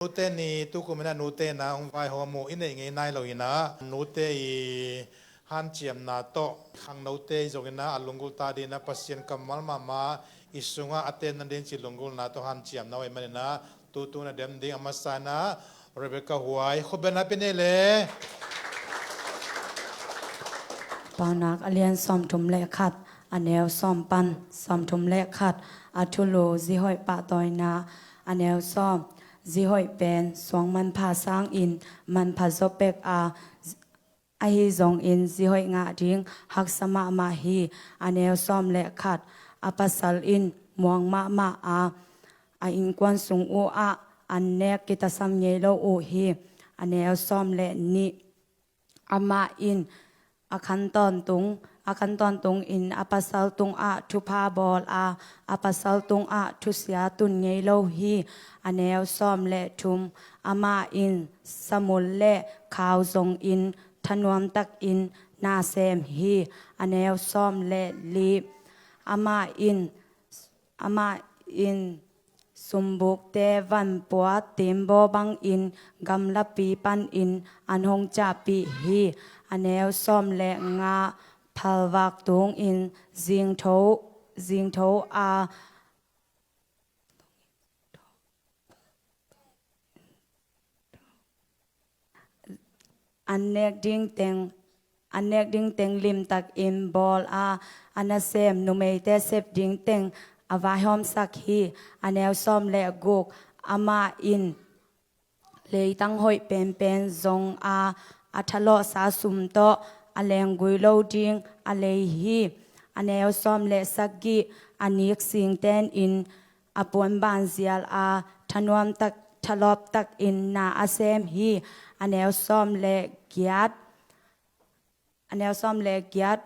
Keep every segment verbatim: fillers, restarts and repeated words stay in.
Nute ni tukum in ah nute in ah hong vaihawm uh i neih ngei nai lo in ah, nute i hanciamna tawh khangnote i zong in ah a lunggulhte ading in ah Pasian kammal mahmah i sungah a ten nading cih lunggulhna tawh hanciamna uh ahih manin ah, tutu na dem ding a masa in ah Rebecca Huai, khuapi na pia ni le. Paunak a lian sawmthum le khat, a neu sawm pan sawmthum le khat. A thulu: Zi hoih pahtawina. A neu sawm: Zi hoih pen suang manpha sangin manpha zaw pek a, ahi zongin zi hoih ngah ding haksa mahmah hi. A neu sawm le khat: A pasal in muang mahmah a, a innkuan sung uh ah an nek kitasam ngei lo uh hi. A neu sawm le nih: Amah in a khan tawntungin a pasal tungah thupha bawl a, a pasal tungah thusia tun ngei lo hi. A neu sawm le thum: Amah in samul le khau zongin thanuamtakin na sem hi. A neu sawm le li: Amah in amah in sumbukte vanpua timbaw bangin gamlapi panin an hong ciahpih hi. A neu sawm le nga: Phalvak tungin zingtho, zingtho a, an nek ding teng, an nek ding teng limtakin bawl a, a nasem numeite sep ding teng a vaihawmsak hi. A neu sawm le guk: Amah in leitang hoih penpen zong a, a thalawhsa sum tawh a lenggui lo ding a lei hi. A neu sawm le sagih: A nik singtenin a puanban zial a, thanuamtak, thalawptakin na a sem hi. A neu sawm le giat, a neu sawm le giat: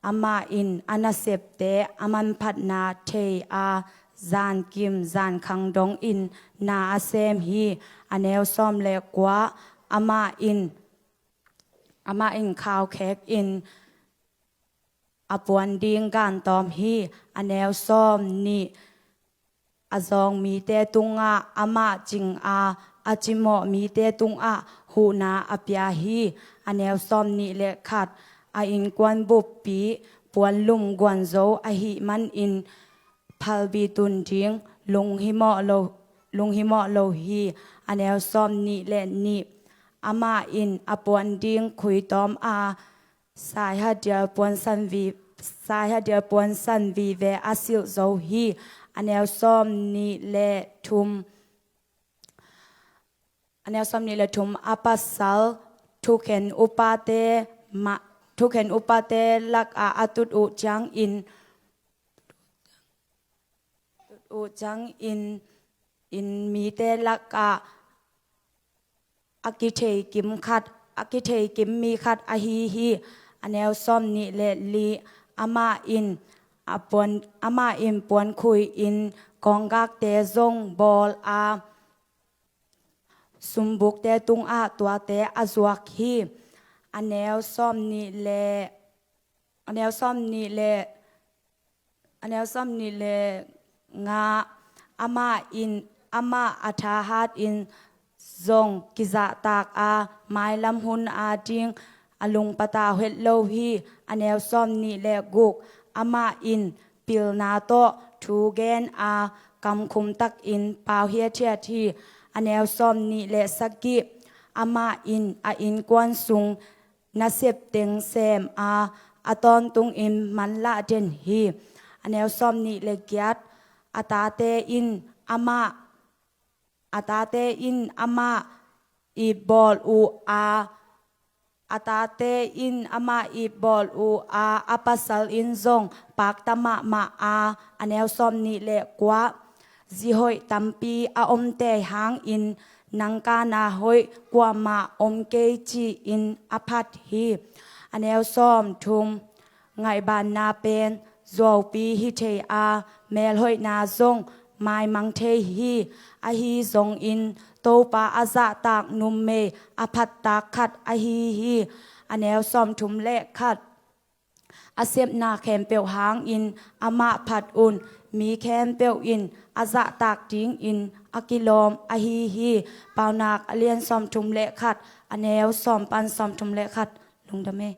Amah in a nasepte a manphatna thei a, zankim zankhang dongin na a sem hi. A neu sawm le kua: Amah in, amah in khaukhek in a puan ding gantawm hi. A neu sawm nih: A zawng mite tungah amah cing a, a cimawh mite tungah huhna a pia hi. A neu sawm nih le khat: A innkuan buppi puanlum guanzo ahih manin phalbi tun ding lunghimawh lo, lunghimawh lo hi. A neu sawm nih le nih: Amah in a puan ding khuitawm a, saihadial puansan vi, saihadial puansan vive a silh zo hi. A neu sawm nih le thum, a neu sawm nih le thum: A pasal thukhen upate ma, thukhen upate lakah a tut uh ciangin, tut uh ciangin, in mite lakah a kithei kim khat, a kithei kim mi khat ahi hi. A neu sawm nih le li: Amah in a puan, amah in puan khui in kawnggakte zong bawl a, sumbukte tungah tuate a zuak hi. A neu sawm nih le, a neu sawm nih le, a neu sawm nih le nga: Amah in, amah a thahatin zong kizahtak a, mailam hun ading a lungpatau het lo hi. A neu sawm nih le guk: Amah in pilna tawh thu gen a, kamkhum takin pau hiathiat hi. A neu sawm nih le sagih: Amah in a innkuan sung nasep teng sem a, a tawntungin manlah den hi. A neu sawm nih le giat: A tate in amah, a tate in amah itbawl uh a, a tate in amah itbawl uh a, a pasal in zong pakta mahmah a. A neu sawm nih le kua: Zi hoih tampi a om tei hangin nangkahna hoih kuamah om kei ci-in a phat hi. A neu sawm thum: Ngaihbanna pen zuaupi hi thei a, melhoihna zong maimang thei hi. Ahi zongin Topa a zahtak numei a phattak khat ahi hi. A neu sawm thum le khat: A sepna khempeuh hangin amah phat un. Mi khempeuh in a zahtak dingin a kilawm ahi hi. Paunak a lian sawmthum le khat, a neu sawm pan sawmthum le khat. Lungdam e.